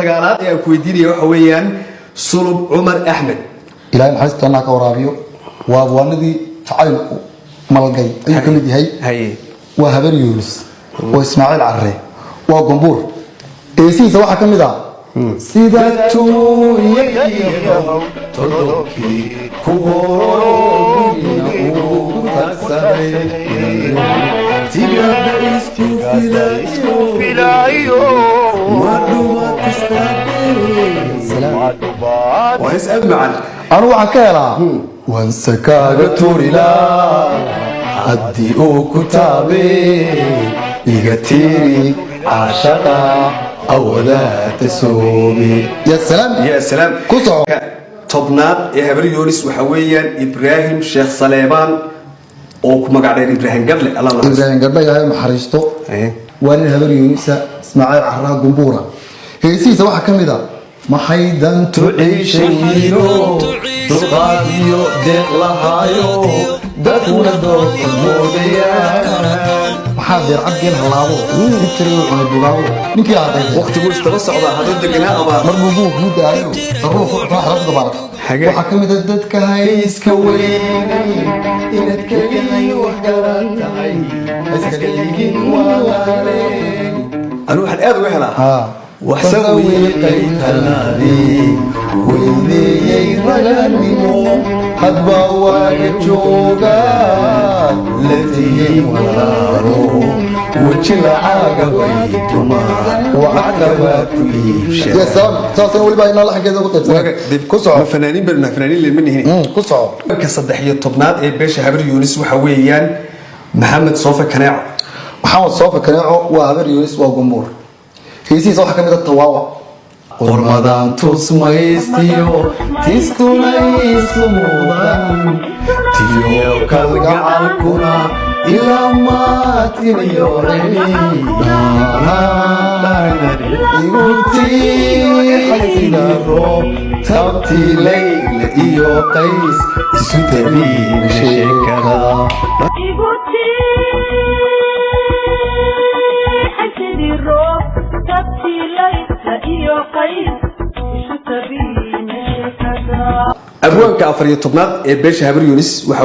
Sagaalaad ee aan ku weydiinaya waxa weeyaan Sulub Cumar Axmed. Ilaahay naxariista jannaha ka waraabiyo. Waa abwaanadii jacaylku malgay ayuu ka mid yahay. Waa Habar Yuunus, waa Ismaaciil Carre, waa Gombuur. Heesihiisa waxaa ka mid ah sida tuuyayahow todobkii ku horo ugu tagsaday Tigada isku filaayo. Waa hees aad macaan. Anu waxaan ka helaa wanse kaaga tuurilaa haddii uu ku taabe iga tiri caashaqa awadaata soobe. Ya salaam. Ya salaam. Ku soco. 10aad ee Habar Yoonis waxa weeyaan Ibraahim Sheekh Saleebaan oo ku magac dheer Ibraahim Gadle, Allah naxariisto. Ibraahim Gadle, Ilaahay naxariisto. Waa nin Habar Yoonisa, Ismaaciil Carraa, Gumbuura. Heesihiisa waxaa ka mid a maxay dantu ciishayno dulqaadiyo deeq lahaayo dadkuna doorka moodayaan maxaa deercad geel hallaabo dib jiray uu cunay bugaabo ninkii ahaday. Waqtigu istaba socdaa hadduu deganaa ama Mar buu buu kuu daayo sarruu ku cunaa xalaf dabaalad. Waxaa ka mid a dadka hayska weynay inaad keliya wax garan tahay hayska dhigin walaale. Anigu waxaan aad uga helaa waxsawiiqay talaadii weyneeyey raganimo hadba waaga jooga la tihiin walaalo weji lacaaga bay tumaan wacdabaa ku iibsha. Saasna weliba inaa laxankeeda ugu qaybsanay. Ku soco. Ma fanaaniin baynu nahay? Fanaaniin lema nihin. Ku soco. Ka 13aad ee beesha Habar Yuunis waxa weeyaan Maxamed Soofe Kaneeco. Maxamed Soofe Kaneeco waa Habar Yuunis, waa Gumbuur. Heesihiisa waxaa ka mid a Tawaawa. Qormadaan tusmaystiyo tistuna isu mudan tiyo kalgacalkuna ilaa maatiniyo igu tiixay sida roob tabtii Layle iyo Qays isu tabiina sheekada. Igu tiixay sidii roob tabtii Layla iyo Qays isu tabiina sheekada. Abwaanka 14aad ee beesha Habar Yunis waxa